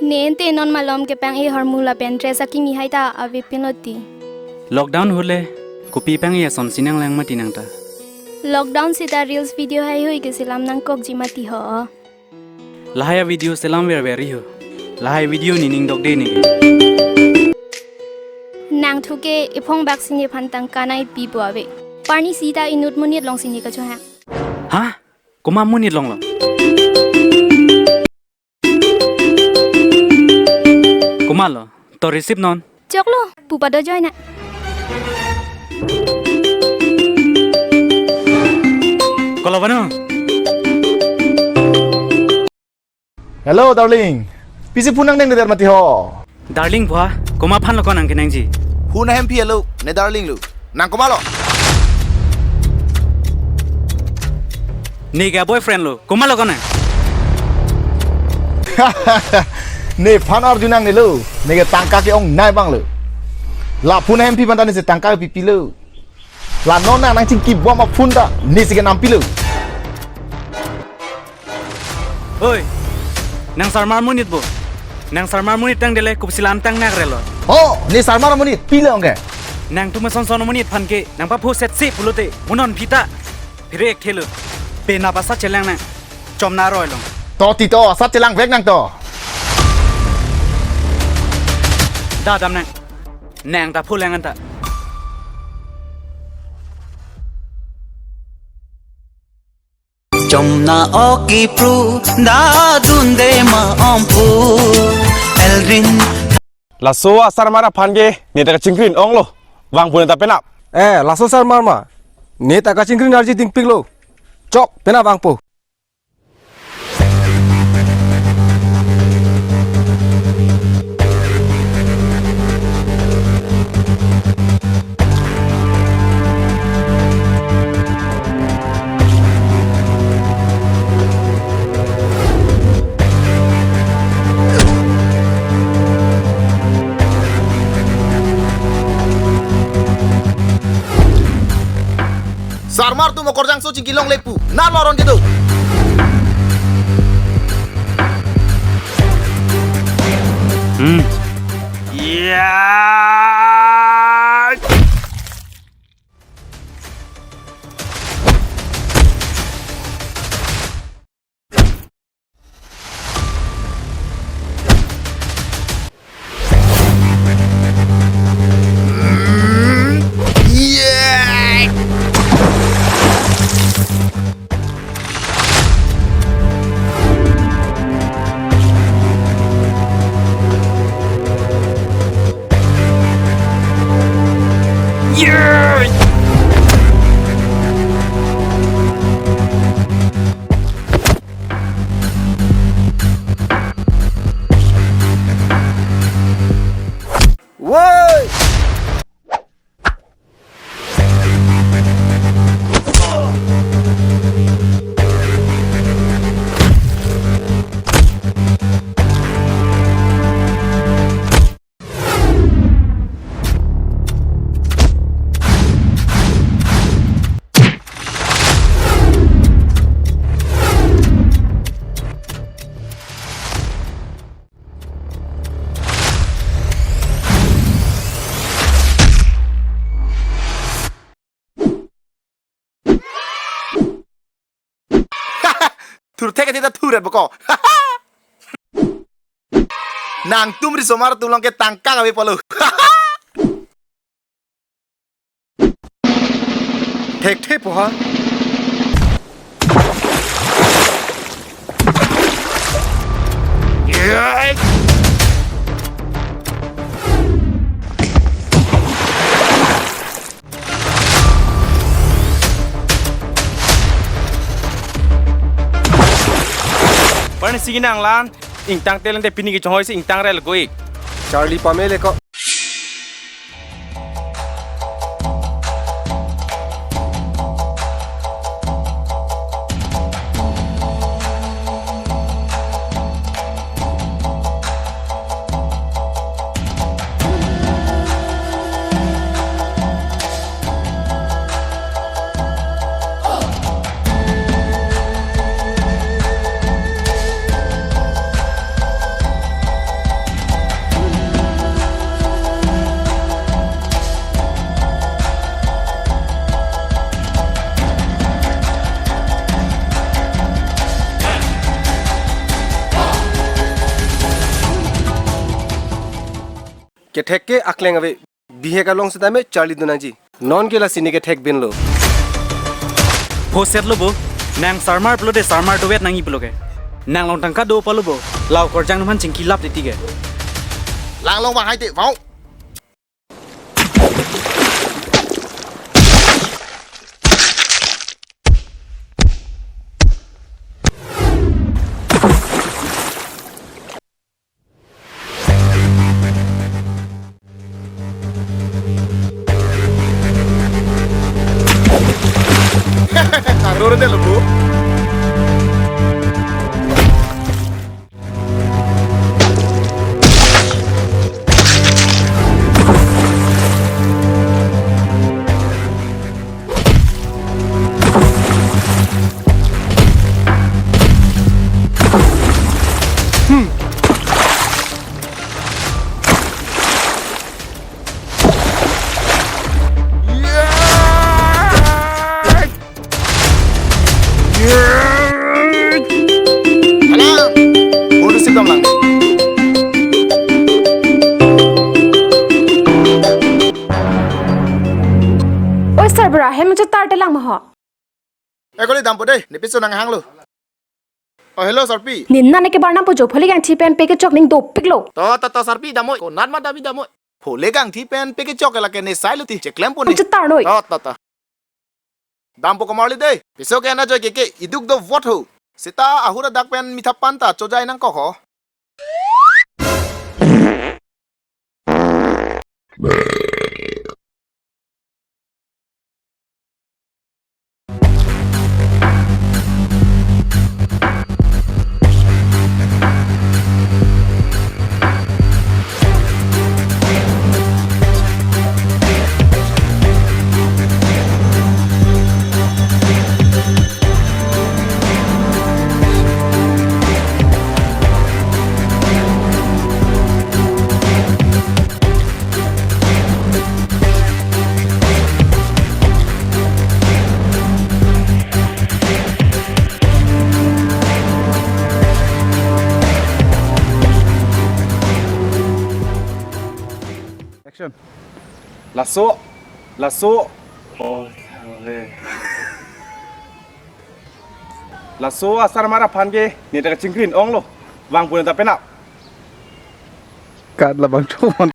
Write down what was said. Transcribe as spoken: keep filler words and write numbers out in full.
Ne ante non malom kepang-e ahormu lapen dress akimi hai ta avepinlo ti. Lockdown ahut le kopi pang-e ason si nanglang mati nang ta. Lockdown seta reels video haihui ke selam nangkokji mati ho. Lahai avideo selam verver ri ho. Lahai video nening dokde ne ke. Nangthu ke ephongbak si nephan tangka nangpipo ave. Parni seta inut monit along si ne kachohang. Ha? Komat monit along lo? Komat lo? To receive non. Choklo, pupa do join na. Kolo bano. Hello, darling. Pisi phone nangdengdet mati ho. Darling pua, komat aphan lo ko nang kenangji? Phone ahemphi alo, ne darling lo. Nang komat lo? Ne ke boyfriend lo, komat lo ko nang? Nephan arju nangne lo, ne ke tangka ke-ongnei abang lo. La phone ahemphi aphan ta ne si tangka pipi lo. La non nang nangchingki bom aphone ta, ne si kenampi lo. Oi, nang sarmar monit bo. Nang sarmar monit tangte le kopisi lam tang nak relo. Oh, ne sarmar monit, pilo ong ke? Nangtum ason son monit aphan ke nangpapho set si pulote, mo non phi ta. Phere ek thelo. Penap asat chelang nang. Chomna aroi along. To ti to, asat chelang vek nang to. Da dam nang. Nang ta phulang anta. Chomna oki pru da dunde ma omphu. Eldrin. Laso asarmar aphan ke ne ta kachingkrin onglo. Vangpo ne ta penap. Eh, laso sarmar ma. Ne ta kachingkrin arji dingpiklo. Chok, penap vangpo. Sarmar atum okorjang so chingki longle pu. Na loron kedo. Hmm. Yeah. Woi! Thurthek atheta thurret boko. Nangtum risomar atum along ke tangka kave polo. Thekthe poha. Parni sigi nanglang, ingtang talent te pini kechonghoi si ingtang rel goi. Charlie pamele ko. Kethek ke akleng ave. Bihek along sitame charlidun nangji. Non ke lasi ne kethek binlo. Phoset lo bo. Nang sarmar pulote sarmar dovet nangji pulo ke. Nang along tangka do pulo bo. Lau korjang atum aphan chingki lap titi ke. Lang along vang hai te, vang. Tang rore de lo bu. Hala, phone receive dam lang. Oi, Sarbura, hem chetar te lang ma ho. Ekoli dampo dei, ne piso nanghanglo. Oh, hello, Sarpi. Nina ne ke barnam po jo pholi kangthi pen pekechok ning dopiklo. To, to, to, Sarpi, damoi. Konat ma dabi damoi. Pholi kangthi pen pekechok ke lake ne sai lo ti. Cheklem po ne. Chetar noi. To, to, to. Dampo komarli dei. Piso ke ana joy ke ke iduk do vot ho. Sita ahura dak pen mitha panta chojai nangkok ho. Action. Laso, laso. Oh, thangre. Laso asarmar aphan ke ne ta kachingkrin onglo. Vang pu ne ta penap. Kat labang chomon.